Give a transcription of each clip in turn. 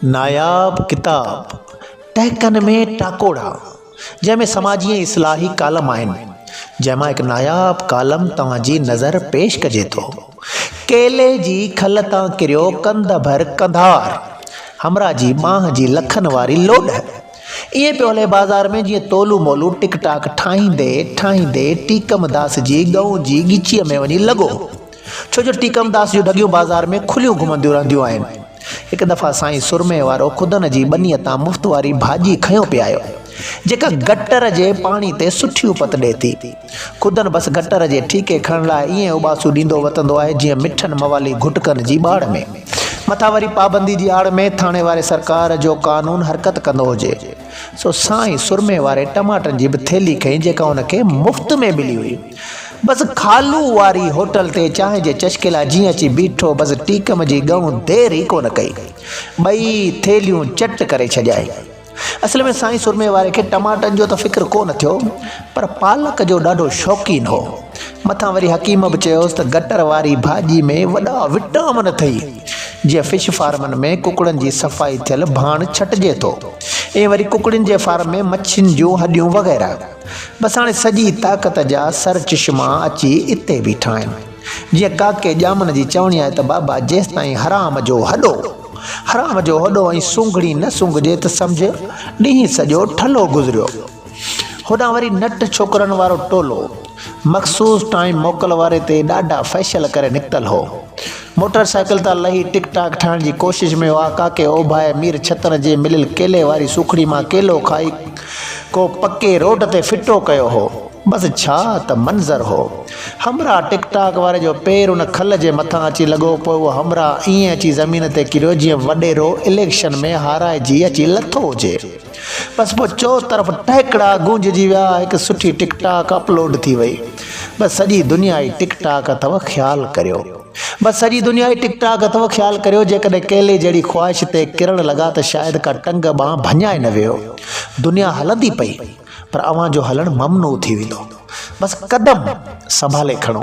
ناياب ڪتاب ٽهڪن ۾ ٽاڪوڙا جنهن ۾ سماجي ۽ اصلاحي ڪالم آهن، جنهن مان هڪ ناياب ڪالم توهان جي نظر پيش ڪجي ٿو. ڪيلي جي کل تان ڪريو ڪنڌ ڀر ڪنڌار، همراهه جي ٻانهن جي لکن واري لوڏ. ائين پيو هلي بازار ۾ جيئن تولو مولو ٽڪ ٽاڪ ٺاهيندي ٺاهيندي ٽيڪم داس جي ڳئون جي ڳچيء ۾ وڃي لڳو. ڇو جو ٽيڪم داس جون ڍڳيون بازار ۾ کليون گهمنديون رهنديون آهن. هڪ دفعا سائين سرمي وارو خدن جي ٻنيء تان مفت واري ڀاڄي کنيو پئي آيو، جيڪا گٽر جي پاڻي تي سٺي اپت ڏئي ٿي. خدن بس گٽر جي ٺيڪي کڻڻ لاء ائين اٻاسون ڏيندو وتندو آهي، جيئن مٺن موالي گهٽڪن جي ٻاڙ ۾. مٿان وري پابندي جي آڙ ۾ ٿاڻي واري سرڪار جو قانون حرڪت ڪندو هجي. سو سائين سرمي واري ٽماٽن جي به ٿيلهي کنئي جيڪا هن کي مفت ۾ ملي هئي. بس خالو واري هوٽل تي چانهه جي چشڪي لاء جيئن اچي بيٺو بس ٽيڪم جي ڳئون دير ئي ڪونه ڪئي. ٻئي ٿيلهيون چٽ ڪري ڇڏيائين. اصل ۾ سائين سرمي واري کي ٽماٽن جو ته فڪر ڪو نه ٿيو پر پالڪ جو ڏاڍو شوقين هو. مٿان وري حڪيم به چيوس ته گٽر واري ڀاڄي ۾ وڏا وٽامن اٿئي. جيئن فش فارمن ۾ ڪڪڙن جي صفائي ٿيل ڀاڻ ڇٽجي ٿو، ائين وري ڪڪڙين جي فارم ۾ مڇين جون هڏيون وغيره. بس هاڻي سڄي طاقت جا سرچشما اچي اتي بيٺا آهن. جيئن ڪاڪي ڄامن جي چوڻي آهي ته بابا جيستائين حرام جو هڏو، حرام جو هڏو ۽ سونگهڙي نه سونگهجي ته سمجهه ڏينهن سڄو ٺلهو گذريو. هوڏانهن وري نٽ ڇوڪرن وارو ٽولو مخصوص ٽائيم موڪل واري تي ڏاڍا فيشل ڪري نڪتل هو. موٽر سائيڪل تان لهي ٽڪ ٽاڪ ٺاهڻ جي ڪوشش ۾ هئا. ڪاڪي اوڀائي مير ڇتن جي مليل ڪيلي واري سوکڙي مان ڪيلو کائي ڪو پڪي روڊ تي ڦٽو ڪيو هو. بس ڇا ته منظر هو. همراهه ٽڪ ٽاڪ واري جو پير ان کل جي مٿان اچي لڳو. پوء اهو همراهه ائين اچي زمين تي ڪريو جيئن وڏيرو اليڪشن ۾ هارائجي اچي لٿو هجي. بس پوء چو طرف ٽهڪڙا گونججي ويا، هڪ سٺي ٽڪ ٽاڪ اپلوڊ ٿي وئي. بس سڄي دنيا ئي ٽڪ ٽاڪ اٿئو خيال ڪريو. بس سڄي دنيا ئي ٽڪ ٽاڪ اٿئو خيال ڪريو جيڪڏهن ڪيلي جهڙي خواهش تي ڪرڻ لڳا ته شايد ڪا ٽنگ ٻانهن ڀڃائي نه ويهو. دنيا هلندي پئي پر اوهان جو هلڻ ممنوع ٿي ويندو. بس قدم سنڀالي کڻو.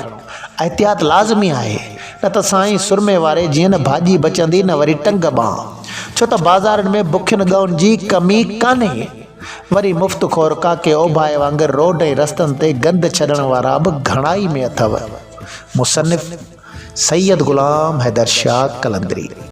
احتياط لازمي آهي، نه ته سائين سرمي واري جيئن نه ڀاڄي بچندي نه وري ٽنگ ٻانهن. ڇو ته بازارن ۾ بکين ڳئون جي ڪمي ڪانهي. وري مفت خور ڪاڪي اوڀائي وانگر روڊ ۽ رستن تي گند ڇڏڻ وارا به گهڻائي ۾ اٿو. مصنف، سيد غلام حيدر شاهه قلندري.